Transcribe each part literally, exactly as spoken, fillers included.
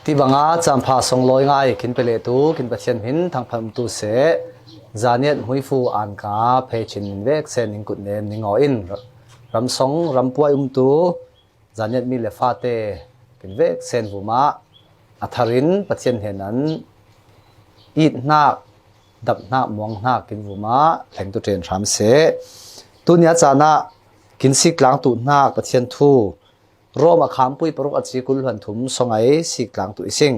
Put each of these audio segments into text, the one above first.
Ti banga champha songlawi ngai kin pe leh tu kin Pathian hmin thangphat um tu seh. Zaniat Hmuifu Anka phei chin min vek sen ning kut nem ning aw in ramsong rampuai um tu Zaniat mi le fate kin vek sen vuma a tharin Pathian hnenan it hnak, dap hnak, muang hnak kin vuma thleng tu ṭen hram seh. Tunia caan ah kin sik tlang tu hnak Pathian thu Rom a khampui paruk a ci kul hluan thum songai sik tlang tu i sing.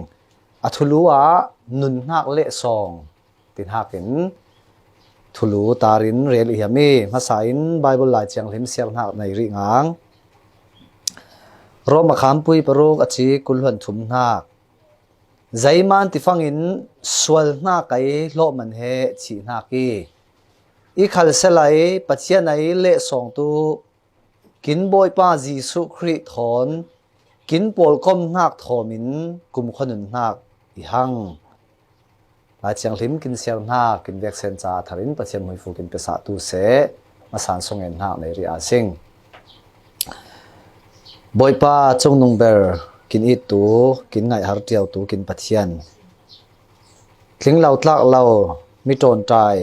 A thulu ah nun hnak le sawng ti hnakin thulu tarin rel i hiam i hmasa in Bible Lai Thianghlim siar hnak nei rih ngang. Rom a khampui paruk a ci kul hluan thum hnak. Zeiman tifangin sual hnak ai hlawh man he thih hnak i i khalsel ai Pathian ai le sawng tu kin Bawipa Jesuh Khrih thawn kin pawlkom hnak thawmin kumkhua nun hnak i hang. Lai Thianghlim kin siar hnak kin vek sen caah a tharin Pathian hmuifu kin pesah tu seh. Hmasa in sungen hnak nei rih a sing. Bawipa, cungnung ber kin it tu, kin ngaihhar ṭiau tu kin Pathian, tling lo tlak lo mi ṭawnṭai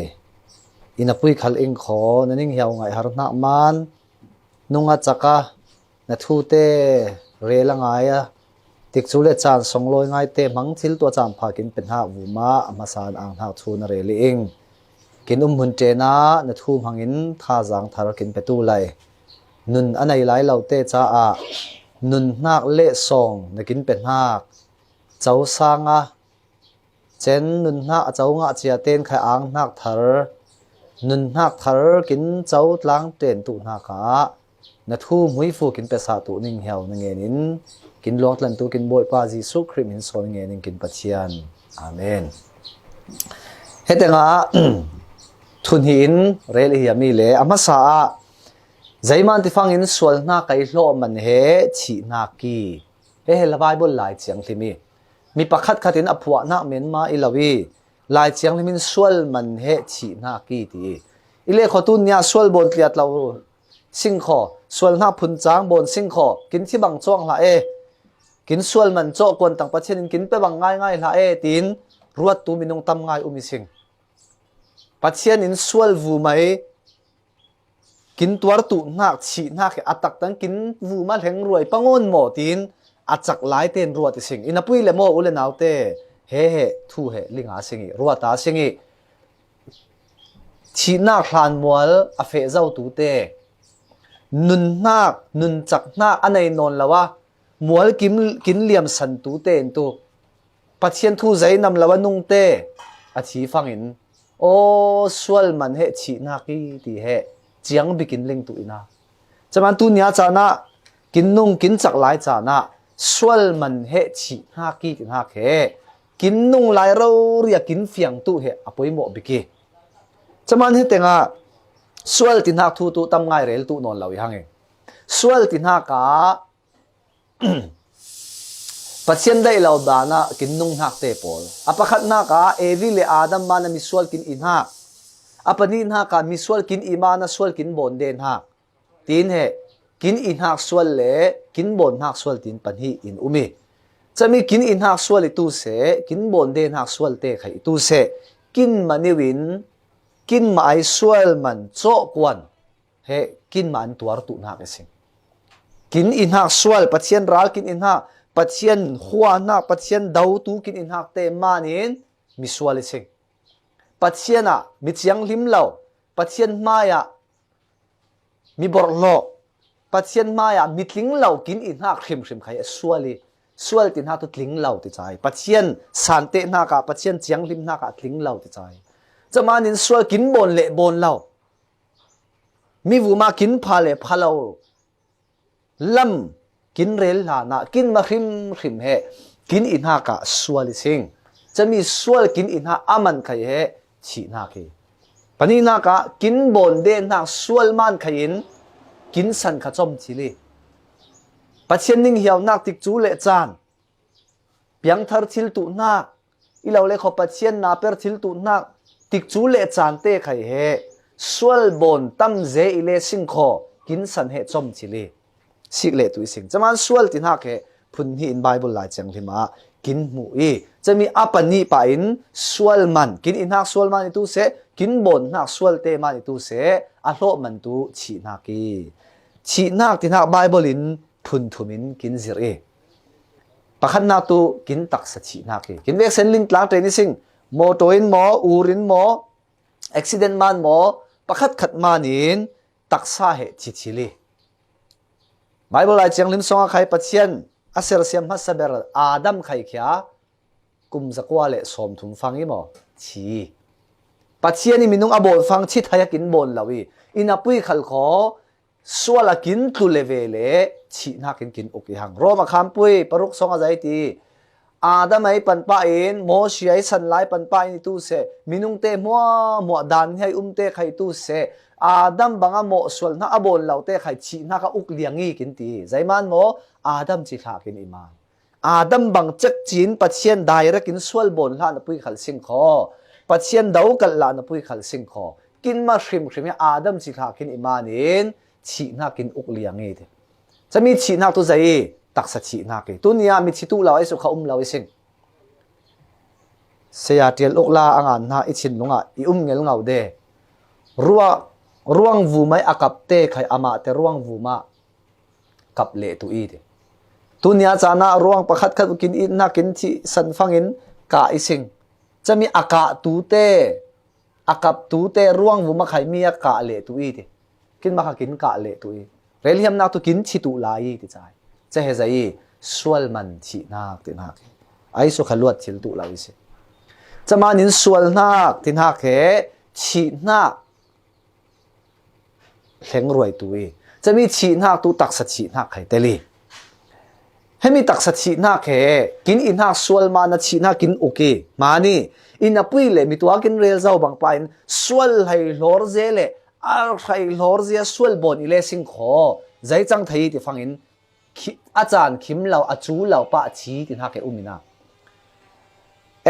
i na pui khal ing khaw na ning hiau ngaihhar hnak man nung a cak a na thute rel a ngai a, tikcu le caan songlawi ngaite hmang thil tuah caan pha kin pe hnak vuma a hmasa in ang hnak thu na rel i ing. Kin um hmun ṭen ah na thu hmangin thazaang thar kin pe tu lai. Nun a nei lai lote caah nun hnak le sawng na kin pe hnak. Cosang a cen nun hnak a co ngah cia ten khai ang hnak thar, nun hnak thar kin co tlang ṭen tu hnak ah na thu hmuifu kin pesah tu ning hiau na ngen in kin luangtlan tu kin Bawipa Jesuh Khrih min sawn ngen in kin Pathian. Amen. Hetengah thun hi in rel i hiam i le a hmasa ah zeiman tifangin sual hnak ai hlawh man he thih hnak i he he la Bible Lai Thianghlim i mi pakhat khat in a phuah hnak menma i lo i Lai Thianghlim in sual man he thih hnak i ti i le khaw tunia sual bawn tliat lo sing khaw, sual hnak phun cang bawn sing khaw, kin thi bang cuang hlah e, kin sual man cawh kuantang Pathian in kin pe bang ngaingai hlah e, tiin ruat tu minung tam ngai um i sing. Pathian in sual vumai kin tuar tu hnak thih hnak he a taktang kin vuma hleng ruai pangawn maw tiin a cak lai ten ruat i sing. I na pui le maw u le naute, he he thu he linga sing i ruata sing i thihnak hlanmual a feh zo tute, nun hnak, nun cak hnak a nei nawn lo a mual kin, kin liamsan tute in tu Pathian thu zei nam lo a nungte a thi fangin aw sual man he thih hnak i ti he ciang bikin ling tu ina. Caman tunia caan ah kin nung kin cak lai caan ah sual man he thih hnak i ti hnak he kin nung lai rori a kin fiang tu he a poimawh bik i. Caman he tengah sual ti hnak thu tu tam ngai rel tu nawn lo i hang i. Sual ti hnak ah Pathian daih lo dan ah kin nung hnak te pawl. A pakhat hnak ah Evi le Adam man a misual kin i hnak. A pahnih hnak ah misual kin i man a sual kin bawn de hnak. Tiin he kin i hnak sual le kin bawn hnak sual tiin pahnih in um i. Cami kin i hnak sual i tu seh, kin bawn de hnak sual te khai i tu seh. Kin mah niu in, kin mah ai sual man cawh kuan he kin mah an tuar tu hnak i sing. Kin i hnak sual, Pathian ral kin i hnak, Pathian khua hnak, Pathian do tu kin i hnak te man in misual i sing. Pathian ah mi cianghlim lo, Pathian hmai ah mi borhlawh, Pathian hmai ah mi tling lo kin i hnak hrimhrim khai a sual i, sual ti hnak tu tling lo ti cai. Pathian sante hnak ah, Pathian cianghlim hnak ah tling lo ti cai. Caman in sual kin bawn le bawn lo, mi vuma kin pha le pha lo lam kin rel hlanah kin mah hrimhrim he kin i hnak ah sual i sing. Cami sual kin i hnak a man khai he thih hnak hi. Pahnih hnak ah kin bawn de hnak sual man khai in kin san kha com thil i. Pathian ning hiau hnak tikcu le caan piangthar thil tu hnak, i lo le khaw Pathian na per thil tu hnak, tikcu le caan te khai he sual bawn tam ze i le sing khaw kin san he com thil i. Sik le tu i sing. Caman sual ti hnak he phun hnih in Bible Lai Thianghlim ah kin hmuh i. Cami a panih pah in sual man, kin i hnak sual man i tu seh, kin bawn hnak sualte man i tu seh, a hlawh man tu thih hnak i. Thih hnak ti hnak Baibal in phun thum in kin zir i. Pakhat hnak tu kin taksa thih hnak i. Kin veksen lingtlang ṭe ni sing, mawṭaw in maw, ur in maw, accident man maw, pakhat khat man in taksa he thi thil i. Baibal ai ciang lim song a khai Pathian a sersiam hmasa ber Adam khai khia kum zakua le sawmthum fang i maw, thi. Pathian i minung a bawn fang thi thai a kin bawn lo i. Inn a pui khal khaw sual a kin tlu le ve le thih hnak in kin uk i hang. Rom a khampui paruk song a zai ti. Adam ai panpah in, Mawsi ai san lai panpah in i tu seh, minungte hmuahmuah dan hi ai umte khai tu seh, Adam banga mawh sual hnak a bawn lote khai thih hnak a uk liang i kin ti. Zaiman maw, Adam ci hlah kin i man. Adam bang cek cin Pathian direct in sual bawn hlah na pui khal sing khaw. Pathian do kal lah na pui khal sing khaw. Kin ma hrimhrim i Adam ci hlah kin i man in thih hnak kin uk liang i ti. Cami thih hnak tu zai i, taksa thih hnak i. Tuni ah mi thi tuh lo ai sukha um lo i sing. Saya tial uk la a ngan hna i thinlung ah i um ngel ngau de. Ruah, ruang vum ai a kap te khai amah te ruang vum ah kap leh tu i ti. Tuni ah caan ah ruang pakhat khat kin it hnak kin thih san fang in kah i sing. Cami a kah tu te, a kap tu te ruang vum a khai mi a kah leh tu i ti. Kin ma kha kin kah leh tu i. Rel hiam hnak tu kin thi tuh lai i ti cai. Ca he zai i sual man thih hnak ti hnak he. Ai sukha luat thil tuh lo i si. Ca man in sual hnak ti hnak he thih hnak hleng ruai tu i. Cami thih hnak tu taksa thih hnak khai tel i. Hemi taksa thih hnak he kin i hnak sual man a thih hnak kin uk i. Mani, inn a pui le mi tuak in rel zau bang pah in sual hlei hlawr ze le a hlei hlawr ze a sual bawn i le sing khaw. Zai cang thei i ti fang in khi-, a caan khim lo, a cu lo pah a thi ti hnak he um i na.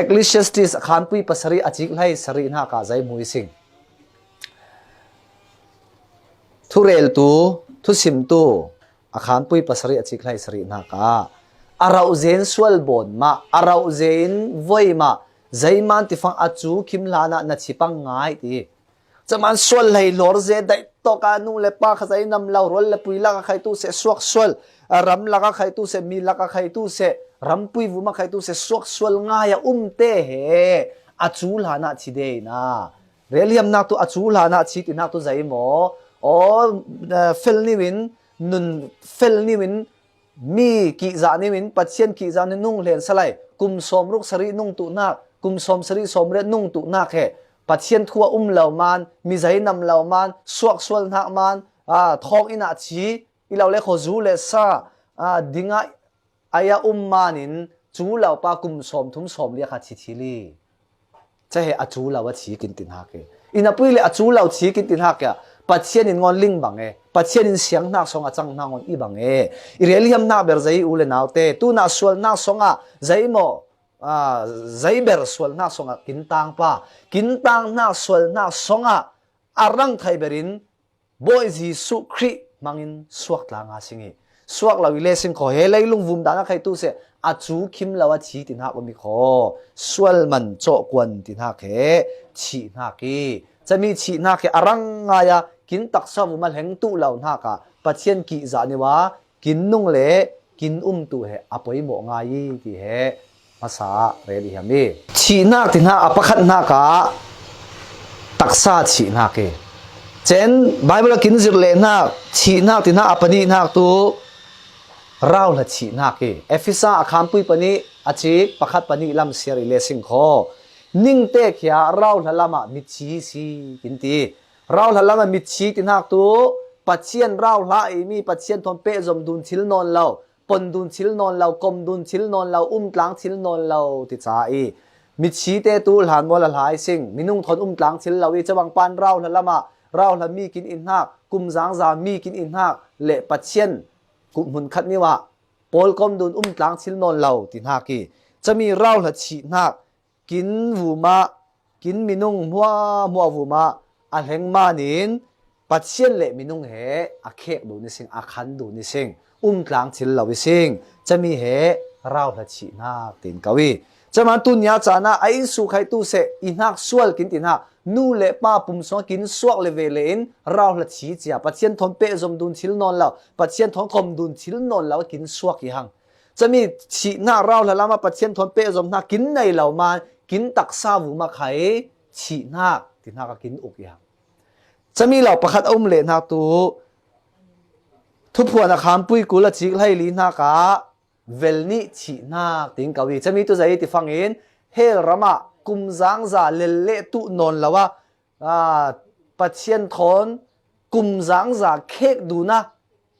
Ecclesiastes a khanpui pasarih a cik hlei sarih hnak ah zai hmu i sing. Thureltu, thusimtu, a khanpui pasarih a cik hlei sarih hnak ah a rauh zen sual bawn mah, a rauh zen voi mah, zeiman tifang a cu khim hlan ah na thi pang ngai ti. Caman sual hlei hlawr ze daih tawk a nu le pa kha zei nam lo, rual le pui lak a khai tu seh suak sual, a ram lak a khai tu seh, mi lak a khai tu seh, rampui vum a khai tu seh suak sual ngai a um te he a cu hlan ah thi de na. Rel hiam hnak tu a cu hlan ah thi ti hnak tu zai maw? Aw, eh, fel niu in, nun fel niu in, mi kihzah niu in, Pathian kihzah niu nung hlen salai, kum sawm ruk sarih nung tuh hnak, kum sawm sarih sawm riat nung tuh hnak he, Pathian thu a um lo man, mi zei nam lo man, suak sual hnak man, a, thawng inn ah thi, i lo le khaw zu le sa, a, ding ah ai a um man in, cu lo pa kum sawm thum sawm li a kha thi thil i. Ca he a cu lo a thi kin ti hnak e. Inn a pui le a cu lo thi kin ti hnak e. Pathian in ngawn ling bang e. Pathian in siang hnak song a cang hnak ngawn i bang e. I rel hiam hnak ber zei u le nau te. Tu na sual hnak song ah zei maw? Ah, zei ber sual hnak song ah kin tang pa. Kin tang hnak sual hnak song ah a rang thai ber in Bawi Jesuh Khrih hmangin suak tla nga sing i. Suak lo i le sing khaw he leilung vum dan a khai tu seh a cu khim lo a thi ti hnak um i khaw. Sual man cawhkuan ti hnak he thih hnak i. Cami thih hnak he a rang ngai a kin taksa vum a hleng tuh lo hnak ah Pathian kihzah niu a kin nung le kin um tu he a poimawh ngai i ti he hmasa ah rel i hiam i. Thih hnak ti hnak a pakhat hnak ah taksa thih hnak i. Cen Baibal a kin zir leh hnak thih hnak ti hnak a panih hnak tu rauhla thih hnak i. Efesa a khanpui panih a cik pakhat panih lam siar i le sing khaw. Ning te khia rauhla lam ah mitthi si kin ti. Rauhla lam ah mitthi ti hnak tu Pathian rauhla i mi Pathian thawn pehzom dun thil nawn lo, pon dun thil nawn lo, kom dun thil nawn lo, um tlang thil nawn lo ti ca i. Mitthi te tu hlan maw la hlai sing, minung thawn um tlang thil lo i cabang pan rauhla lam ah, rauhla mi kin i hnak, kum zangza mi kin i hnak, le Pathian kup hmun khat niu ah, pawl kom dun um tlang thil nawn lo ti hnak i. Cami rauhla thih hnak, kin vum ah, kin minung hmuahhmuah vum ah a hleng man in Pathian le minung he a khek dun i sing, a khan dun i sing, um tlang thil lo i sing, cami he rauhla thihnak tiin ko i. Cama tunia caan ah a inn sukhaihtu seh i hnak sual kin ti hnak, nu le pa pum sungah kin suak le ve le in rauhla thi cia, Pathian thawn pehzom dun thil nawn lo, Pathian thawn khom dun thil nawn lo kin suak i hang. Cami thihnak rauhla lamah Pathian thawn pehzom hnak kin nei lo man kin taksa vumah khai thihnak ti hnak a kin uk i hang. Cami lo pakhat a um lehnak tu thuphuan a khampui kul a cik hleili hnakah vel nih thihnak tiin ko i. Cami tu zei ti fangin hell ramah kumzangza lel le tuh nawn lo a, aa, Pathian thawn kumzangza khek dun a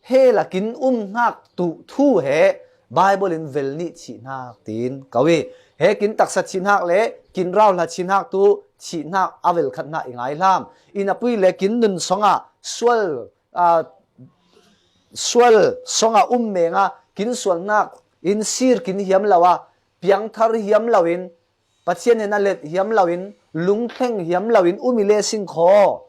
hell a kin um hnak tu thu he Bible in vel nih thihnak tiin ko i. He kin taksa thihnak le kin rauhla thihnak tu thihnak a vel khat hna i ngai hlam. I napui le kin nun songah sual, aa, sual songah um menga kin sualnak in sir kin hiam lo a, piangthar hiam loin, Pathian hnen a let hiam loin, lungthleng hiam loin um i le sing kho.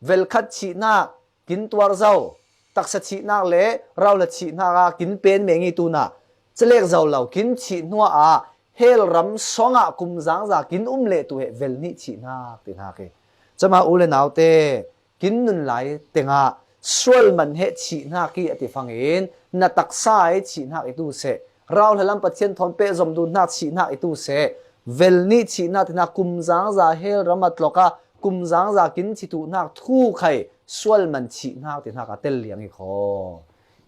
Velkhat thihnak kin tuar zo, taksa thihnak le rauhla thihnak a kin pen meng i tuna calek zo lo kin thih hnuah hell ram songah kumzangza kin um le tu he vel nih thihnak ti hnak i. Cama u le naute, kin nun lai tengah sual man he thihnak i a ti fangin na taksa i thihnak i tu seh, rauhla lam Pathian thawn pehzom dun hnak thihnak i tu seh, vel nih thihnak ti hnak kumzangza hell ram a tlok a kumzangza kin thi tu hnak thu khai sual man thihnak ti hnak a tel liang i kho.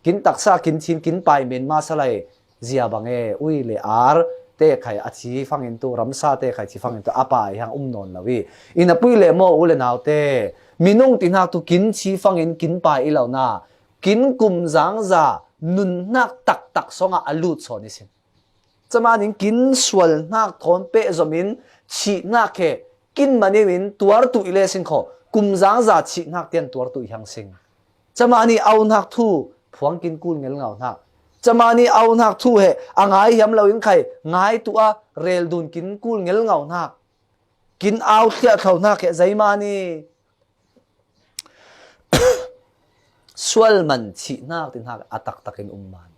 Kin taksa kin thin kin pai men ma salai zia bang e, ui le ar te khai a thi fangin tu, ramsa te khai thi fangin tu a pai hang um nawn lo i. I napui le maw u le naute, minung ti hnak tu kin thi fangin kin pai i lo na, kin kumzangza nunhnak taktak songah a lut sawn i sin. Camanin kin sual hnak thawn pehzom in thihnak he kin man in tuar tu i le sing kho, kumzangza thihnak tian tuar tu i hang sing. Camanin auhnak thu phuang kin kul ngelngau hnak. Camanin auhnak thu he a ngai hiam lo in khai ngai tu a rel dun kin kul ngelngau hnak. Kin au thliahthlo hnak he zeimani sual man thihnak ti hnak a taktak in um man.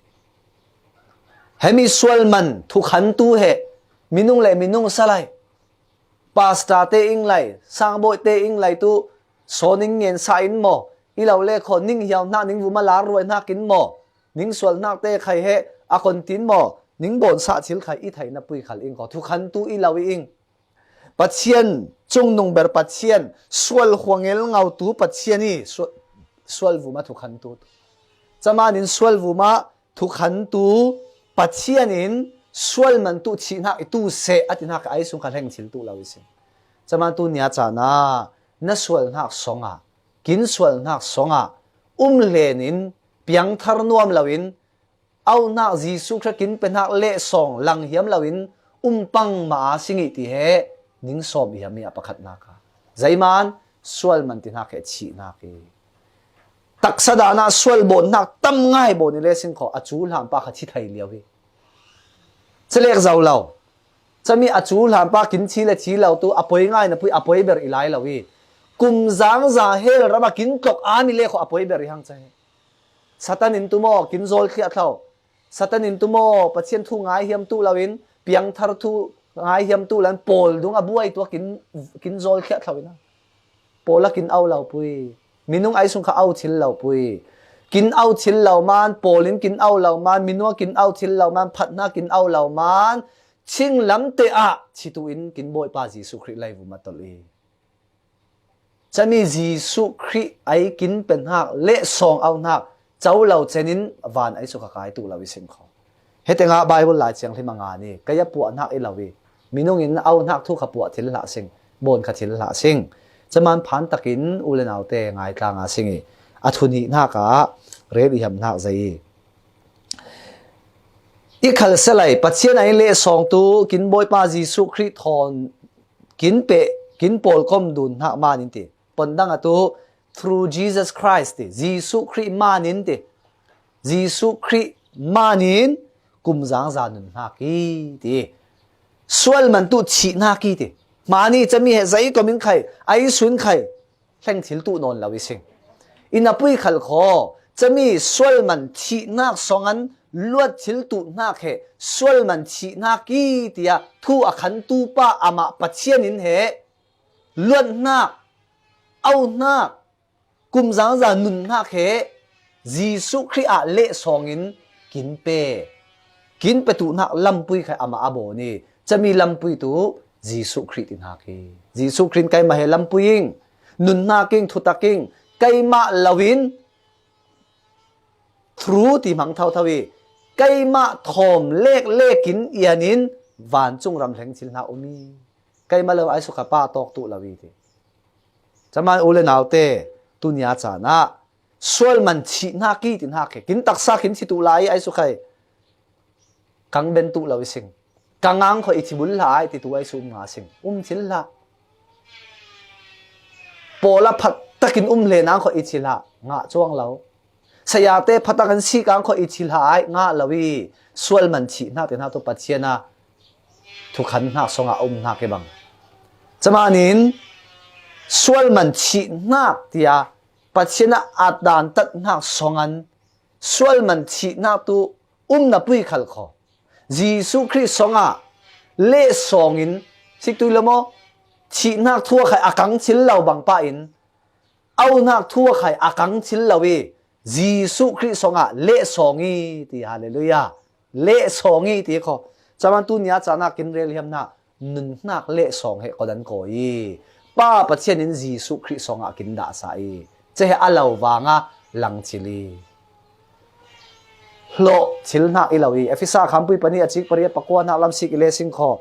Hemi sual man thukhan tu he minung le minung salai, pastor te ing lai, sangbawi te ing lai tu sawn in ngen sa in maw, i lo le kho ning hiau hnak ning vuma lar ruai hnak in maw, ning sual hnak te khai he a kon tin maw, ning bawn sah thil khai i theih na pui khal ing kho, thukhan tu i lo i ing. Pathian, cungnung ber Pathian, sual huangel ngautu Pathian i sual, sual vuma thukhan tu. Camanin sual vuma thukhan tu Pathian in sual man tu thihnak i tu seh a ti hnak ai sung kha hleng thil tu lo i sin. Caman tu nia cana na sual hnak songah, kin sual hnak songah um hlen in piangthar nuam lo in auhnak Jesuh Khrih kin pe hnak le sawng lang hiam lo in um pang ma a si ngih ti he ning sawm hiam i a pakhatnak a. Zeiman sual man ti hnak he thihnak i. Taksa dan ah sual bawn hnak tam ngai bawn i le sing kho a cu hlampa kha thi thei lio hi. Calek zo lo. Cami a cu hlampa kin thi le thi lo tu a poi ngai na pui a poi ber i lai lo i. Kumzangza hell ram a kin tlok a mi le kho a poi ber i hang ca hi. Satan in tu maw kin zawl thliah thlo. Satan in tu maw Pathian thu ngai hiam tu lo in piangthar thu ngai hiam tu lo in pawl dung a buai tu a kin, kin zawl thliah thlo in a. Pawl a kin au lo pui. Minung ai sung kha au thil lo pui. Kin au thil lo man, pawl in kin au lo man, minung a kin au thil lo man, phatna kin au lo man, thinglam te ah thi tu in kin Bawipa Jesuh Khrih lei vum a tol i. Cami Jesuh Khrih ai kin pe hnak le sawng au hnak co lo cen in van ai suk a kai tu lo i sing kho. Hete ngah Bible Lai Thianghlim a ngan i kei a puah hnak i lo i minung in au hnak thu kha puah thil hlah sing, bawn kha thil hlah sing. Caman phan takin u le naute ngai tlang a sing i a thu nih hnak ah rel i hiam hnak zei i. I khalselai Pathian ai le sawng tu kin Bawipa Jesuh Khrih thawn kin peh, kin pawlkom dun hnak man in ti. Pondang atu through Jesus Christ ti. Jesuh Khrih man in ti. Jesuh Khrih man in kumzangza nun hnak i ti. Sual man tu thih hnak i ti. Mani cami he zei kom in khai, ai sun khai. Hleng thil tu nawn lo i sing. I na pui khal kho, cami sual man thihnak song an luat thil tuh hnak he sualman thih hnak i tia thu a khantu pa amah Pathian in he luat hnak, au hnak, kumzangza nun hnak he Jesuh Khrih ah lehsawng in kin pe, kin pe tuh hnak lampui khai amah a bawn i cami lampui tu Jesuh Khrih ti hnak hi. Jesuh Khrih in keimah he lampui ing, nun hnak ing, thutak ing, keimah lo in through ti hmang thotho i keimah thawm lek lek in ian in vancung ram hleng thil hna um i keimah lo ai sukha pa tawk tuh lo i ti. Caman u le naute, tunia caan ah sualman thih hnak i ti hnak he kin taksa khin si tuh lai i ai sukhai kang ben tuh lo i sing. Kang ang kho i thi bul hlah ai ti tu ai su um nga sing. Um thil hlah. Paula phat takin um hle nang kho i thi hlah. Ngah cuang lo. Sayate phat takin sik ang kho i thi hlah ai ngah lo i sualman thih hnak ti hnak tu Pathian a thukhan hnak song ah um hnak i bang. Caman in sualman thih hnak tia Pathian a at dan tat hnak song an sualman thih hnak tu um na pui khal kho. Jesuh Khrih song ah lehsawng in sik tui lo maw? Thih hnak thu a khai a kang thil lo bang pah in au hnak thu a khai a kang thil lo i Jesuh Khrih song ah lehsawng i ti, halleluiah. Lehsawng i ti kho. Caman tunia caan ah kin rel hiam hna, nun hnak lehsawng he kawdan kawi i Pa Pathian in Jesuh Khrih song ah kin dahsa i cehe a lo vang a lang thil i hlawh thil hnak i lo i Efesa khampui pahnih a cik pariat pakua hnak lam sik i le sing kho.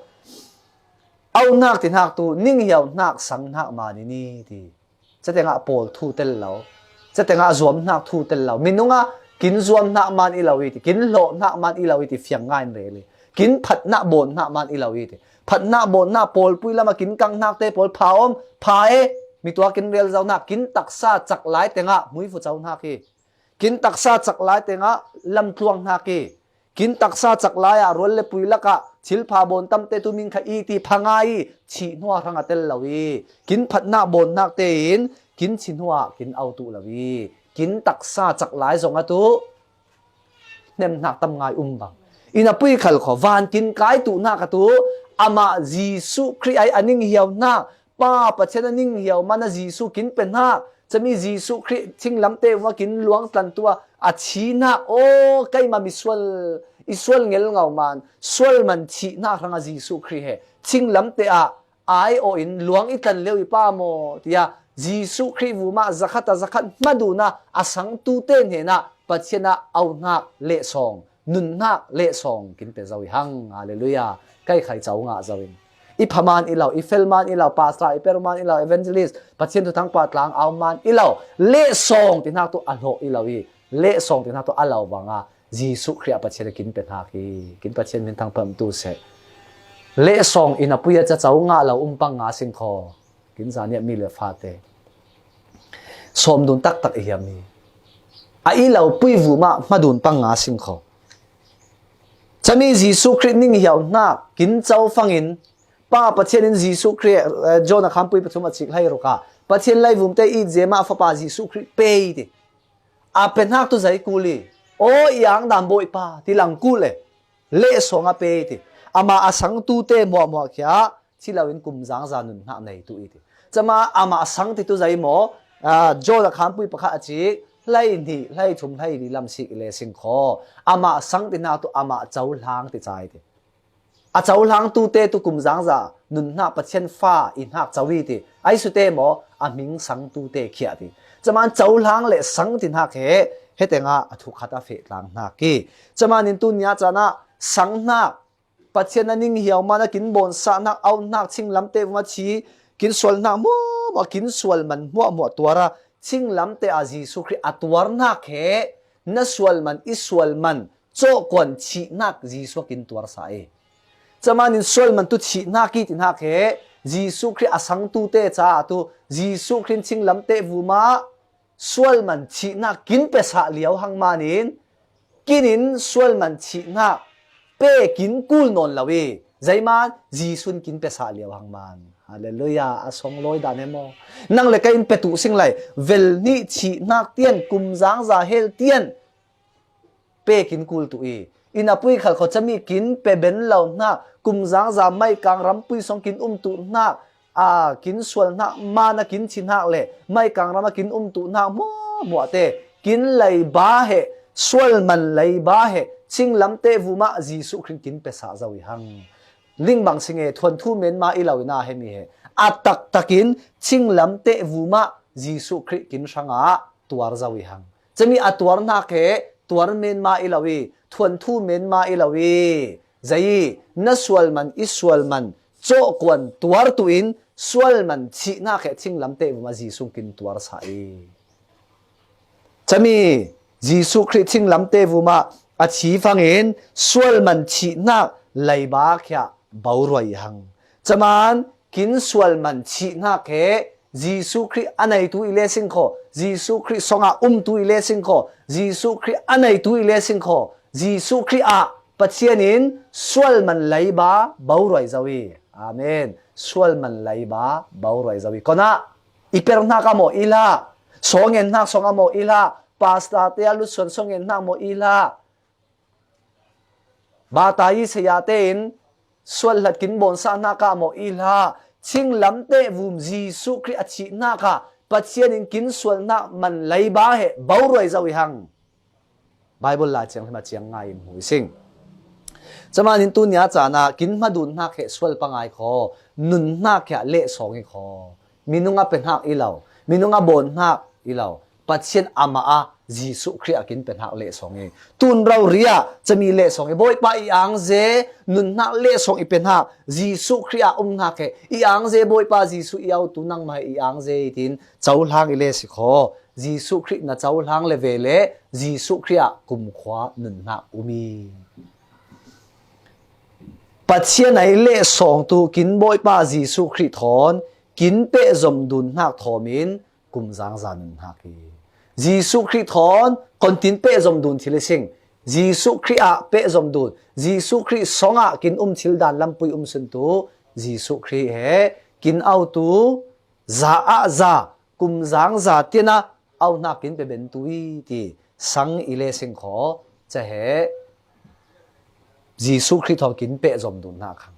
Au hnak ti hnak tu ning hiau hnak sang hnak man i ni ti. Catengah pawl thu tel lo. Catengah zuam hnak thu tel lo. Minung ah kin zuam hnak man i lo i ti. Kin hlawh hnak man i lo i ti fiang ngai in rel i. Kin phatnak bawn hnak man i lo i ti. Phatnak bawn hnak pawl pui lam ah kin kang hnak te pawl pha om, pha e, mi tua kin rel zo hnak, kin taksa cak lai tengah hmuifu co hnak i. Kin taksa cak lai tengah lamtluang hnak i. Kin taksa cak lai ah rual le pui lakah thil pha bawn tamte tu ming kha i ti pha ngai i thih hnuah hrang a tel lo i. Kin phatnak bawn hnak tein kin thi hnuah kin au tuh lo i. Kin taksa cak lai zong a tu hnemhnak tam ngai um bang. Inn a pui khal kho, van kin kai tuh hnak a tu amah Jesuh Khrih ai a ning hiau hnak, Pa Pathian a ning hiau man a Jesuh kin pe hnak, cami Jesuh Khrih thinglamte vua kin luang tlan tu a a thi hnak, aw, keimah misual i sual ngel ngau man, sual man thih hnak hrang a Jesuh Khrih he thinglamte ah ai aw in luang i tlan lio i Pa maw, tiah Jesuh Khrih vumah zakhat a zakhat hmadun a a sangtute hnenah Pathian ah auhnak lehsawng, nunhnak lehsawng kin pe zo i hang. Halleluiah. Kai khai co ngah zo in i pha man i lo, i fel man i lo, pastor i per man i lo, evangelist, Pathian thuthang pah tlang au man i lo, lehsawng ti hnak tu a hlawh i lo i, lehsawng ti hnak tu a lo vang a Jesuh Khrih ah Pathian a kin pe hnak hi. Kin Pathian min thangpamtu seh. Lehsawng in a pui a ca co ngah lo um pang nga sing kho. Kin zaniah mi le fate sawm dun taktak i hiam hi. A i lo pui vumah hmadun pang nga sing kho. Cami Jesuh Khrih ning hiau hnak kin co fangin Pa Pathian in Jesuh Khrih, eh, John a khampui pathum a cik hlei ruk ah Pathian leivumte i zema Fapa Jesuh Khrih pe i ti. A pe hnak tu zei kul i, aw i angdam Bawipa ti lang kul e. Lehsawng a pe i ti. Amah a sangtute hmuahhmuah khia thi loin kumzang za nunhnak nei tu i ti. Cama amah a sang ti tu zei maw? Ah, John a khampui pakhat a cik hlei hnih, hlei thum, hlei li lam sik i le sing kho. Amah a sang ti hnak tu amah cohlang ti ca i ti. A cohlangtute tu kumzang za nunhnak Pathian fa i hnak co i ti. Ai sute maw, a hming sangtute khiah ti. Caman cohlang le sang ti hnak he, he tengah a thuk khat a feh tlang hnak i. Caman in tu nia caan ah sang hnak, Pathian a ning hiau man a kin bawnsah hnak, auhnak, thinglamte vumah thi, kin sual hnak hmuahhmuah, kin sual man hmuahhmuah tuar a, thinglamte ah Jesuh Khrih a tuar hnak he, na sual man, i sual man, cawhkuan thihnak Jesuh kin tuarsa i. Caman in sual man tu thihnak i ti hnak he, Jesuh Khrih a sangtute caah tu Jesuh Khrih thinglamte vumah sual man thihnak kin pe sah lio hang man in, kin in sual man thihnak pe kin kul nawn lo i, zeiman Jesuh in kin pe sah lio hang man. Halleluiah, a song lawi dan he maw? Nang le kei in pe tu sing lai, vel hnih thihnak tian, kumzang za hel tian, pe kin kul tu i, i na pui khal kho cami kin pe ben lo hnak, kum zangza maikang rampui song kin um tu hnak, a kin sual hnak, mana kin thi hnak le maikang ram a kin um tu hnak hmuahhmuah te kin leiba he, sual man leiba he, chinglam te vumah Jesuh Khrih kin pe sa zo i hang. Lingbang singe thuanthu menma i lo i na hemi he. A taktakin chinglam te vumah Jesuh Khrih kin hrangah tuar zo i hang. Cami a tuar hnak he tuar menma i lo i, thuanthu menma i lo i. Zei i, na sual man, i sual man, cawhkuan tuar tu in sual man thih hnak he chinglam te vumah Jesuh kin tuar sa i. Cami Jesuh Khrih chinglam te vumah a thi fangin sual man thih hnak leiba khia boruai i hang. Caman kin sual man thih hnak he Jesuh Khrih a neitu i le sing kho, Jesuh Khrih songah umtu i le sing kho, Jesuh Khrih a neitu i le sing kho, Jesuh Khrih ah Pathian in sual man leiba boruai zo i. Amen. Sual man leiba boruai zo i. Konah i per hnak a maw i hlah, songen hnak song a maw i hlah, pasta te a lutsuan songen hnak maw i hlah, bata i saya tein sualhlat kin bawnsah hnak a maw i hlah, chinglam te vum Jesuh Khrih a thih hnak a Pathian in kin sual hnak man leiba he boruai zo i hang. Bible Lai Thianghlim a ciang ngai in hmu i sing. Camanin tunia caan ah kin hmadun hnak he sual pangai kho, nun hnak he lehsawng i kho. Minung a pe hnak i lo, minung a bawn hnak i lo, Pathian amah a Jesuh Khrih a kin pe hnak lehsawng i. Tun rori ah cami lehsawng i, Bawipa i angze nun hnak lehsawng i pe hnak, Jesuh Khrih a um hnak he i angze Bawipa Jesuh i autu nangmah he i angze i tin cohlang i le si kho. Jesuh Khrih na cohlang le ve le Jesuh Khrih ah kumkhua nun hnak um i. Pathian a i lehsawng tu kin Bawipa Jesuh Khrih thawn kin pehzom dun hnak thawm in kum zangza nun hnak i. Jesuh Khrih thawn kontin pehzom dun thil i sing. Jesuh Khrih ah pehzom dun, Jesuh Khrih songah kin um thil dan lampui um sun tu Jesuh Khrih he kin autu za ah za, kum zangza tian a auhnak kin pe ben tu i ti sang i le sing kho, ca he Jesuh Khrih thawn kin pehzom dun hnak hang.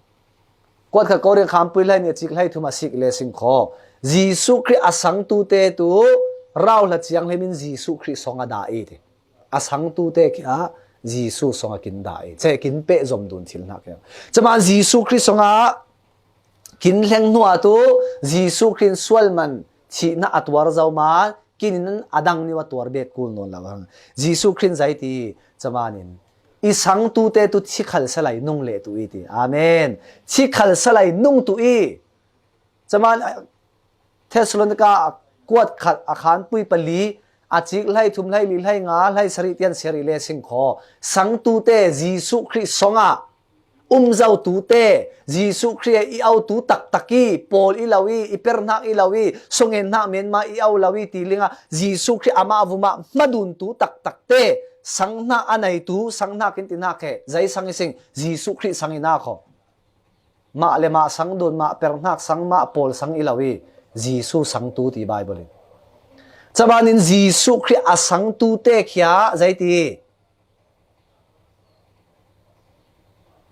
Kuat khat Korin khampui hlei nih a cik hlei thum a sik i le sing kho. Jesuh Khrih a sangtu te tu rauhla ciang hlim in Jesuh Khrih song a dah i ti. A sangtu te khi a Jesuh song a kin dah i. Ca he kin pehzom dun thil hnak hi. Cama Jesuh Khrih song a kin hleng hnu ah tu Jesuh Khrih in sual man thihnak a tuar zo man, kin in a dang nih a tuar bet kul nawn lo hang. Jesuh Khrih in zei ti, camanin i sangtu te tu thikhal salai nung le tu i ti. Amen. Thikhal salai nung tu i. Caman Thessalonika a kuat khat a khanpui pali a cik hlei thum hlei li hlei nga hlei sarih tian siar i le sing kho. Sangtu te Jesuh Khrih song ah um zo tu te, Jesuh Khrih i au tu taktak i, pawl i lo i, i per hnak i lo i, songen hnak menma i au lo i ti ling a, Jesuh Khrih amah vumah hmadun tu taktak te, sang hnak a nei tu, sang hnak in ti hnak he, zei sang i sing, Jesuh Khrih sang i na kho. Mah le mah sang dun, mah per hnak sang, mah pawl sang i lo i, Jesuh sang tu ti Bible in. Camanin Jesuh Khrih a sang tu te khia, zei ti.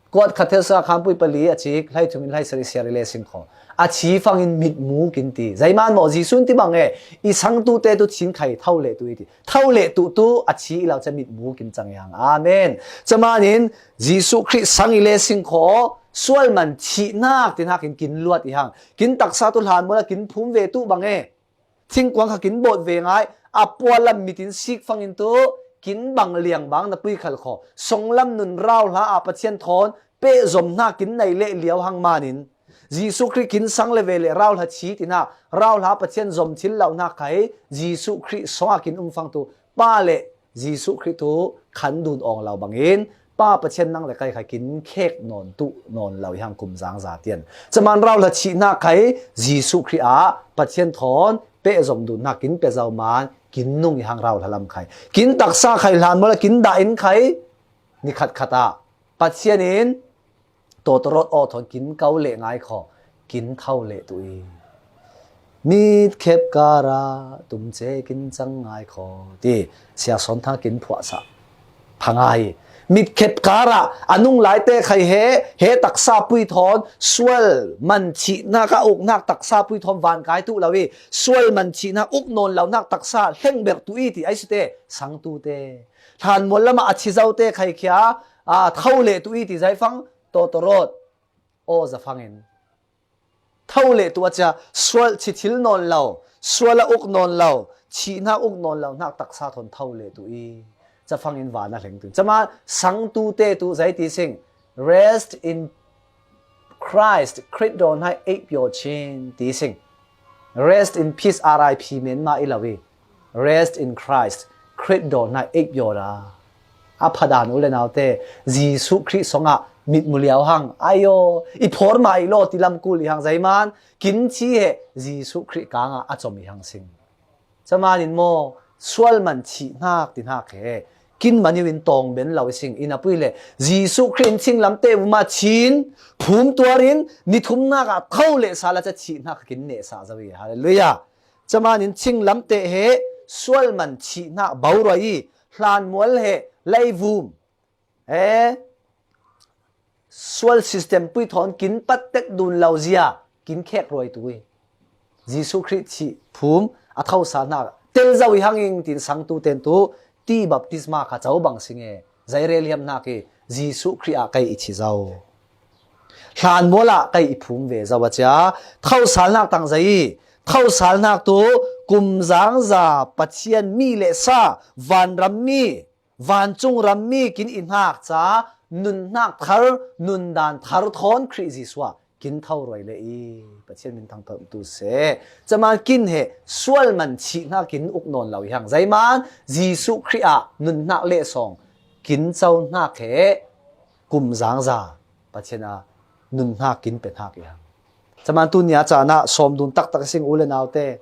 Kuat khat Thessalonika khanpui pali a cik hlei thum in hlei sarih siar i le sing kho. A thi fangin mitmu kin ti. Zeiman maw Jesuh in ti bang e, i sangtu te tu thin khai tho le tu i ti. Tho le tu tu a thi i lo ca mitmu kin cang i hang. Amen. Camanin Jesuh Khrih sang i le sing kho. Sual man thihnak ti hnak in kin luat i hang. Kin taksa tu hlan mula kin phum ve tu bang e. Thingkuang kha kin bawt ve ngai, a pualam mit in sik fangin tu kin bang liang bang na pui khal kho. Songlam nun rauhla a Pathian thawn pehzom hna kin nei leh liau hang manin Jesuh Khrih kin sang le ve le rauhla thi ti hna, rauhla Pathian zom thil lo hna khai Jesuh Khrih song a kin um fang tu pa le Jesuh Khrih tu khan dun awng lo bangin Pa Pathian nang le kai kha kin khek nawn tu nawn lo i hang kum zang za tian. Caman rauhla thih hna khai Jesuh Khrih ah Pathian thawn pehzom dun hna kin pe zo man kin nung i hang rauhla lam khai. Kin taksa khai hlan mawla kin dah in khai ni khat khat ah Pathian in tawtawrawt aw thawn kin kau leh ngai kho, kin tho leh tu i. Mitkhep kara tumce kin cang ngai kho ti siasawn thang kin phuahsah. Pha ngai. Mitkhep karah a nung laite khai he, he taksa pui thawn, sual man thihnak a uknak taksa pui thawn van kai tuh lo i, sual man thihnak uk nawn lonak taksa hlengberh tuh i ti ai site, sangtute. Hlanmual lamah a thi zote khai khia, a, tho leh tuh i ti zaifang, tawtawrawt, aw zafangin. Tho leh tuh a cia, sual thi thil nawn lo, sual a uk nawn lo, thihnak uk nawn lo, hnak taksa thawn tho leh tuh i, cafangin van a hleng tuh. Cama sangtute tuh zei ti sing, rest in Christ, Khrih dawn hai eih pio chin ti sing. Rest in peace, R I P men mah i lo i. Rest in Christ, Khrih dawn hai eih pio ra. A phadan u le naute, Jesuh Khrih songah mitmu liau hang, ayo, i phawr mah i law ti lam kul i hang zeiman, kin thi he, Jesuh Khrih kangah a com i hang sing. Camanin maw, sual man thihnak ti hnak he, kin man in tawng ben lo i sing, i na pui le, Jesuh Khrih in thinglamte vuma thin, phum tuarin, ni thumnak ah tho leh sal a ca thihnak kin nehsah zo i, halleluiah. Camanin thinglamte he, sual man thihnak boruai i, hlanmual he, leivum, he, sual system pui thawn kin pattek dun lo zia, kin khek ruai tuh i. Jesuh Khrih thih phum a tho sal hnak tel zo i hang ing tin sangtuten tuh ti baptisma kha co bang sing e, zei rel hiam hnak i, Jesuh Khrih ah kei i thi zo. Hlanmual ah kei i phum ve zo a cia, tho sal hnak tang zei i, tho sal hnak tuh kum zangza Pathian mi le sa, vanram mi, vancung ram mi kin i hnak ca, nun hnak thar, nun dan thar thawn Khrih Jesuh ah kin tho ruai le i, Pathian min thangthat tu seh. Camanin kin he, sual man thihnak kin uk nawn lo i hang. Zeiman, Jesuh Khrih ah nun hnak le sawng, kin co hnak he, kum zangza, Pathian a nun hnak kin pe hnak i hang. Camanin tunia caan ah sawm dun taktak i sing u le naute.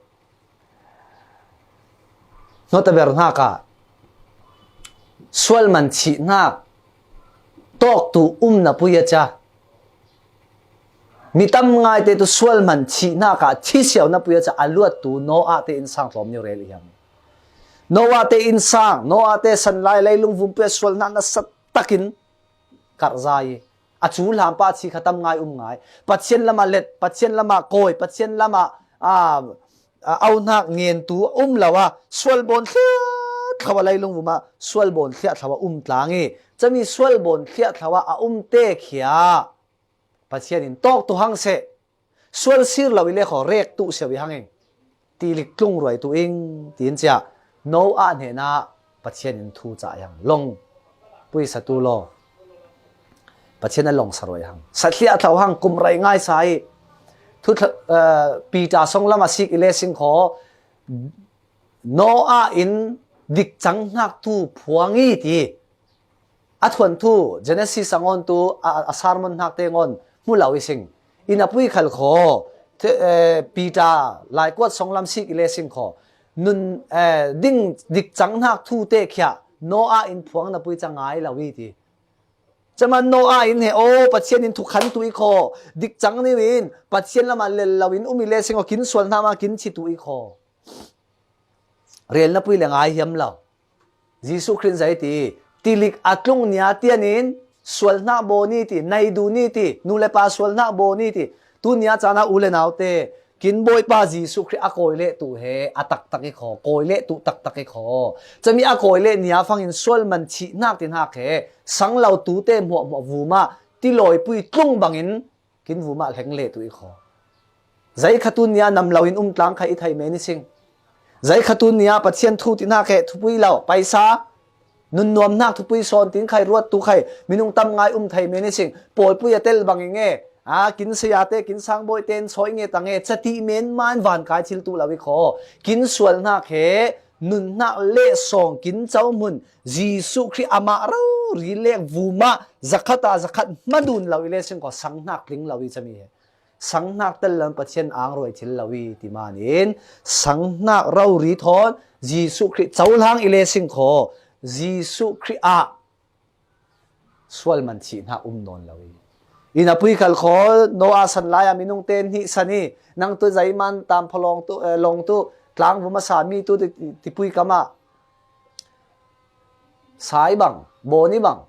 Nota ber hnak ah, sual man thihnak tawk tu um na pui a cia. Mi tam ngaite tu sual man thihnak ah thi siau na pui a cia a luat tu Noah te innsang tlawm ni rel i hang. Noah te innsang, Noah te sanlai leilung vum pui a sual hnak nasa takin karh za i, a cu hlam pah a thi kha tam ngai um ngai. Pathian lamah let, Pathian lamah kawi, Pathian lamah, a, a, auhnak ngen tu um lo a, sual bawn thliah thlo a leilung vum ah, sual bawn thliah thlo a um tlang i, cami sual bawn thliah thlo a a um te khia Pathian in tawk tu hang seh, sual sir lo i le khaw rek tuh siau i hang ing. Tilik tlung ruai tuh ing, tiin cia Noah hnenah Pathian in thu ca i hang long. Pui sa tu law. Pathian a long sa ruai hang. Sa thliah thlo hang kum rei ngai sa i. Thu thla-, eh, Peter song lam a sik i le sing khaw. Noah in dikcang hnak tu phuang i ti. A thuanthu, Genesis a ngawn tu, a, a sermon hnak te ngawn hmu lo i sing. I na pui khal khaw, the-, eh, Peter, Laikuat song lam sik i le sing khaw. Nun, eh, ding dikcang hnak thu te khia, Noah in phuang na pui ca ngai lo i ti. Cama Noah in he, aw, Pathian in thukhan tu i khaw. Dikcang ni in, Pathian lamah lel lo in um i le sing khaw, kin sual hna ma kin thi tu i khaw. Rel na pui le ngai hiam lo. Jesuh Khrih in zei ti, tilik a tlung nia tian in, sual hnak baw ni ti, nai du ni ti, nu le pa sual hnak baw ni ti, tu nia caan ah u le naute, kin Bawipa Jesuh Khrih a kawi leh tu he, a taktak i khaw, kawi leh tu taktak i khaw. Cami a kawi leh nia fangin sual man thihnak ti hnak he, sang lo tu te hmuahhmuah vum ah, ti lawi pui tlung bangin, kin vum ah hleng leh tu i khaw. Zei kha tu nia nam lo in um tlang kha i thei men i sing. Zei kha tu nia Pathian thu ti hnak he thupui lo, paisa, nun nuam hnak thupui sawn tin khai ruat tu khai, minung tam ngai um thei men i sing. Pawipui a tel bang i nge, a, kin saya te, kin sangbawi te, in sawi nge ta nge, ca ti men man van kai thil tu lo i khaw. Kin sual hnak he, nun hnak le sawng kin co hmun, Jesuh Khrih amah rori lek vum ah, zakhat ah zakhat hmadun lo i le sing khaw, sang hnak tling lo i cami he. Sang hnak tel lo in Pathian ang ruai thil lo i ti manin, sang hnak rori thawn, Jesuh Khrih cohlang i le sing khaw, Jesuh Khrih ah sual man thihnak um nawn lo i. I na pui khal khaw, Noah san lai ah minung ten hnih san i, nang tu zeiman tam phalawng tu, eh, lawng tu, tlang vum a sa mi tu ti, ti pui kam ah. Sai bang, bawni bang,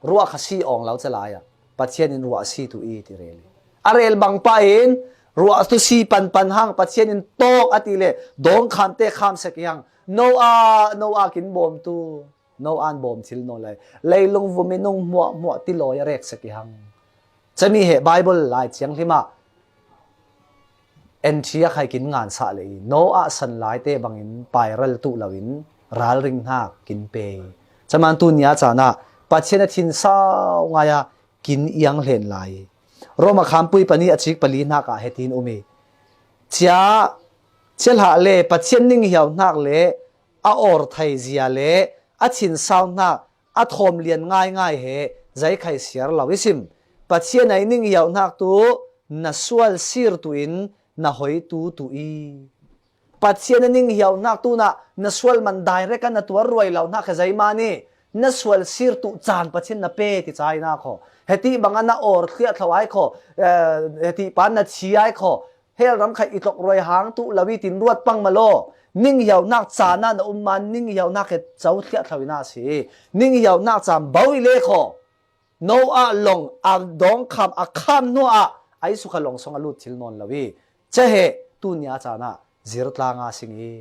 ruah kha si awng lo ca lai ah Pathian in ruah si tu i ti rel i. A rel bang pah in ruah tu si panpan hang Pathian in tawk a ti le dawngkham te kham sek i hang. Noah, Noah kin bawm tu. Noah an bawm thil nawn lai. Leilung vum i nung hmuah hmuah ti lawi a rek sek i hang. Cami he Bible Lai Thianghlim ah en thi a khai kin ngansah le i Noah san lai te bangin pairal tuh lo in ralring hnak kin pe i. Caman tu nia caan ah Pathian a thinsau ngai a kin iang hlen lai i. Roma khampui pani a cik pali hnak ah hetin um i. Cia, cia hlah le Pathian ning hiau hnak le a awr thei zia le a thinsau hnak a thawm lian ngaingai he zei khai siar lo i sim. Pathian a i ning hiau hnak tu na sual sir tu in na hoi tu tu i. Pathian a ning hiau hnak tu na na sual man direct a na tuar ruai lo hnak he zei mah ni na sual sir tu caan Pathian na pe ti cai na kho. Heti bang a na awr thliah thlo ai kho. Eh, heti pan na thi ai kho. Hell ram khai i tlok ruai hang tu lo i tin ruat pang ma law. Ning hiau hnak caan ah na um man ning hiau hnak he co thliah thlo i na si. Ning hiau hnak caan bo i le kho. Noah long a dawngkham a kham hnu ah ai sukha long song a lut thil nawn lo i. Ca he tu nia caan ah zir tlang a sing i.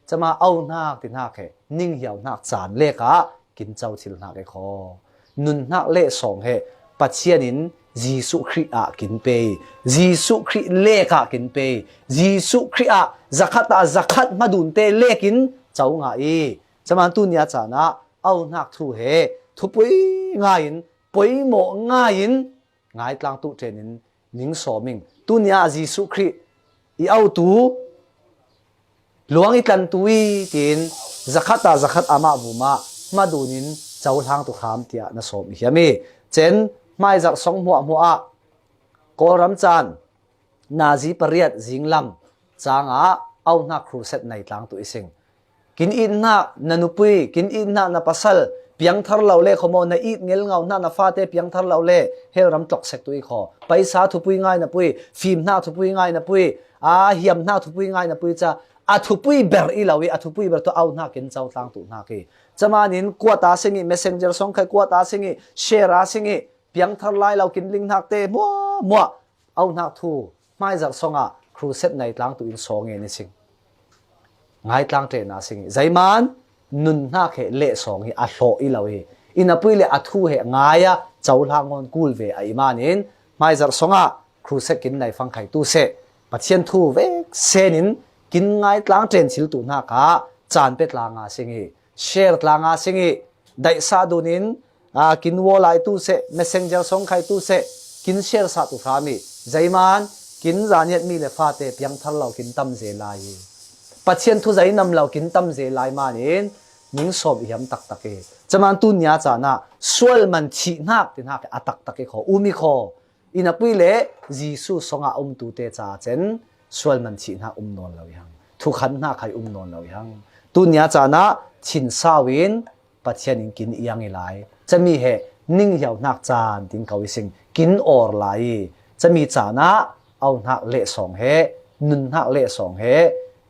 Cama au hnak ti hnak he ning hiau hnak caan lek ah kin co thil hnak i kho. Nun hnak le sawng he Pathian in Jesuh Khrih ah kin pe i. Jesuh Khrih lek ah kin pe i. Jesuh Khrih ah zakhat ah zakhat hmadun te lek in co ngah i. Caman tu nia caan ah au hnak thu he thupui ngai in poimawh ngai in ngaitlang tu ṭen in ning sawm ing. Tu nia Jesuh Khrih i autu luang i tlantu i tiin zakhat ah zakhat amah vumah hmadun in cohlang tu kham tiah na sawm i hiam i. Cen hmaizarh song hmuahhmuah ah Kawlram caan nazi pariat zinglam cangah auhnak khrusat nei tlang tu i sing. Kin it hnak na nupui, kin it hnak na pasal piangthar lo le kho maw, na it ngelngau hnak na fate piangthar lo le hell ram tlok sek tu i kho. Paisa thupui ngai na pui, fim hnak thupui ngai na pui, a hiam hnak thupui ngai na pui ca a thupui ber i lo i a thupui ber tu auhnak kin co tlang tu hnak i. Caman in kuat a sing i, messenger song khai kuat a sing i, share a sing i, piangthar lai lo kin ling hnak te hmuahhmuah auhnak thu hmaizarh song ah khrusat nei tlang tu in sawng nge ni sing. Ngaitlang ṭen a sing i. Zeiman nun hnak he leh sawng hi a hlawh i lo hi. I napui le a thu he ngai a cohlang ngawn kul ve a i man in hmaizarh song ah khrusat kin nei fang khai tu seh. Pathian thu vek sen in kin ngaitlang ṭen thil tu hnak ah caan pe tlang a sing i. Share tlang a sing i. Daihsah dun in, aa, kin wall ai tu seh, messenger song khai tu seh, kin share sah tu hram i. Zeiman kin zaniat mi le fate piangthar lo kin tam ze lai i. Pathian thu zei nam lo kin tam ze lai man in ning sawm i hiam taktak i. Caman tu nia caan ah sual man thih hnak ti hnak a taktak i kho, um i kho. I napui le Jesuh song ah um tu te ca cen sual man thih hnak um nawn lo i hang. Thukhan hnak khai um nawn lo i hang. Tu nia caan ah thinsau in Pathian in kin iang i lai. Cami he ning hiau hnak caan tin ko i sing kin awr lai i. Cami caan ah auhnak leh sawng he, nun hnak leh sawng he,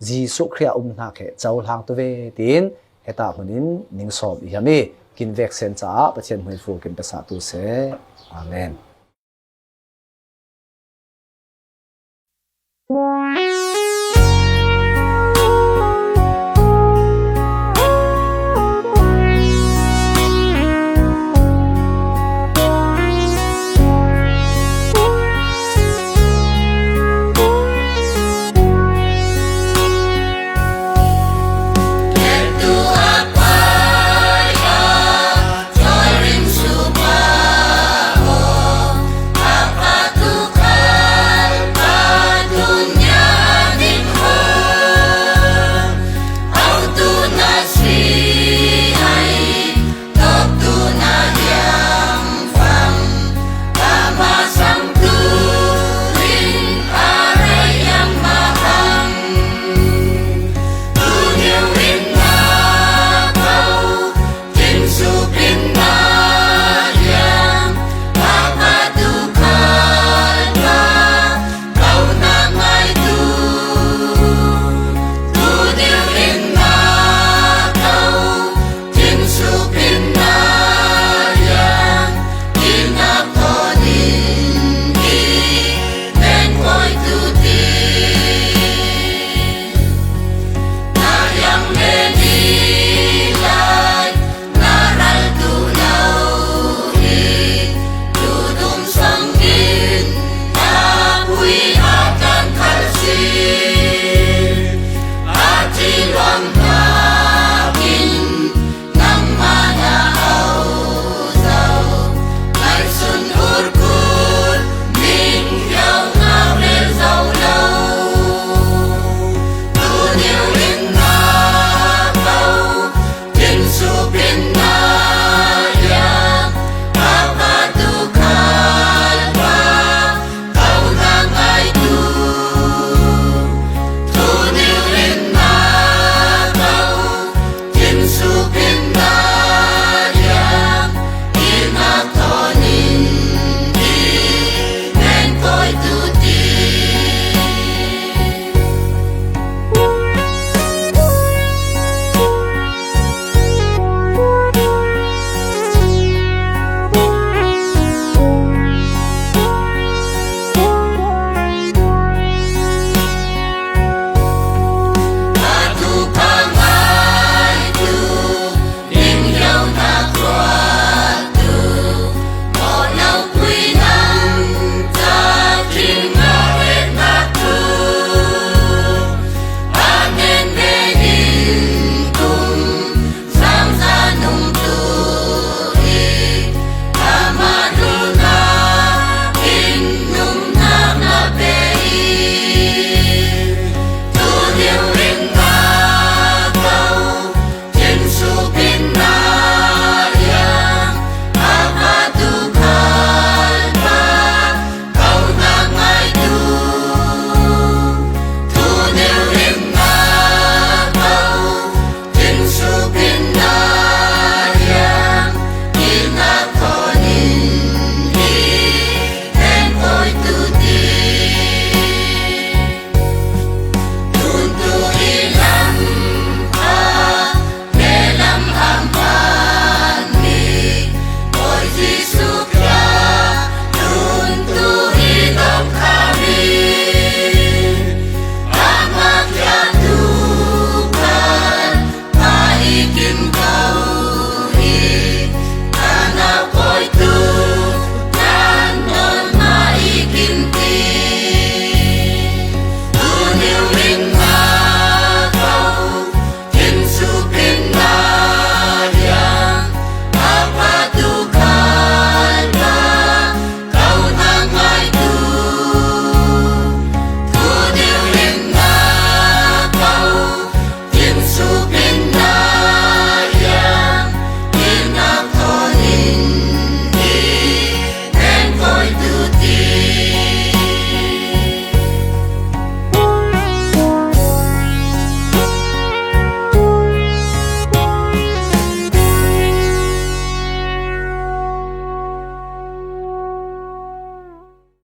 Jesuh Khrih a um hnak he cohlang tu ve tiin heta hmun in ning sawm i hiam i. Kin vek sen caah Pathian hmuifu kin pesa tu seh. Amen.